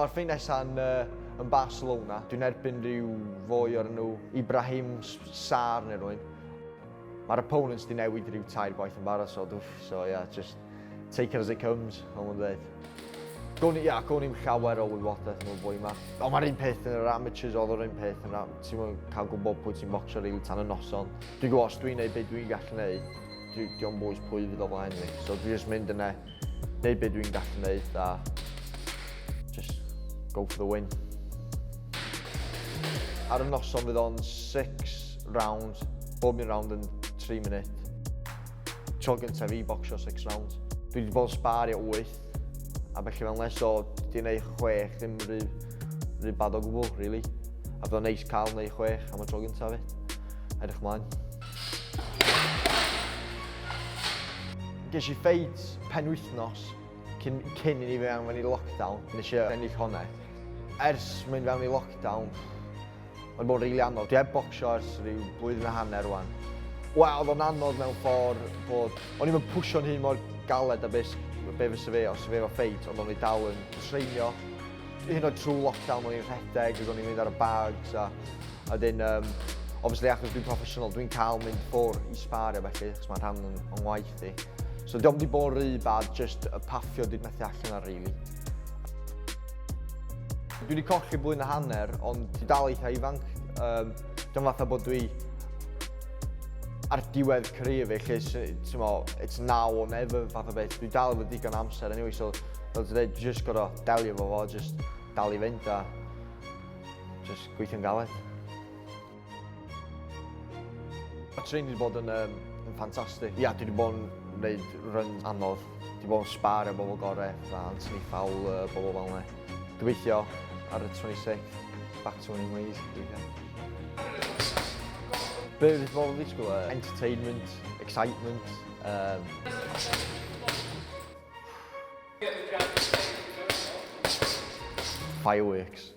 Mae'r ffeit nesaf yn, uh, yn Barcelona. Dwi'n erbyn rhyw foi o'r enw Ibrahim Sar neu rwy'n. Mae'r opponents di newid rhyw tair gwaith yn barod, so, dwff, so yeah, just take it as it comes, fel ma'n dweud. Gwn i, ia, gwn i'm llawer o wybodaeth am y boi yma. Ond mae'r un peth yn yr amateurs, oedd yr un peth yn yr ti'n mwyn cael gwybod pwy ti'n bocsio rili tan y noson. Dwi'n gwybod os dwi'n neud beth dwi'n gallu neud, dwi, diolch bwys pwy fydd o flaen fi. So dwi'n just mynd yna, neud beth dwi'n gallu neud a just go for the win. Ar y noson fydd o'n 6 rounds, bob un round yn 3 munud. Tro gyntaf fi bocsio 6 rounds. Dwi wedi bod yn sbario 8, a felly fel nes o di wneud 6 ddim rhy, rhy bad o gwbl, really. A bydd o'n neis cael wneud 6 am y tro gyntaf fi. Edrych ymlaen. Ges i ffeit penwythnos cyn, cyn i ni fewn i lockdown. Nes i ennill hwnna. Ers mynd fewn i lockdown, Mae'n bod yn rili anodd. Dwi heb bocsio ers rhyw blwyddyn a hanner rwan. Wel, oedd o'n anodd mewn ffordd bod... O'n i'm yn pwsio'n hun mor galed a be, be fysa fe os fe efo ffeit, ond o'n i dal yn treinio. Hyn oed trwy lockdown o'n i'n rhedeg ac o'n i'n mynd ar y bags a... A dyn, obviously achos dwi'n proffesiynol, dwi'n cael mynd ffwr i sbario felly, achos mae'n rhan o'n, o'n ngwaith i. So diolch wedi bod yn rhy bad, just y paffio dwi'n methu allan ar really. Dwi wedi colli blwyddyn a hanner, ond dwi dal eitha ifanc. Um, Dwi'n fatha bod dwi ar diwedd career fi, lle, ti'n mo, it's now or never, fath o beth. Dwi dal efo digon amser anyway, so, fel ti'n dweud, just gorau delio efo fo, just dal i fynd a just gweithio'n galed. Mae training wedi bod yn, um, yn ffantastig. Ia, dwi wedi bod yn gwneud runs anodd. Dwi wedi bod yn sbar efo bobl gorau, fatha Anthony Fowler, bobl fel yna. Gobeithio ar y 26th, back to winning ways, gobeithio. Be fydd bobl yn ddisgwyl? Entertainment, excitement. Fireworks.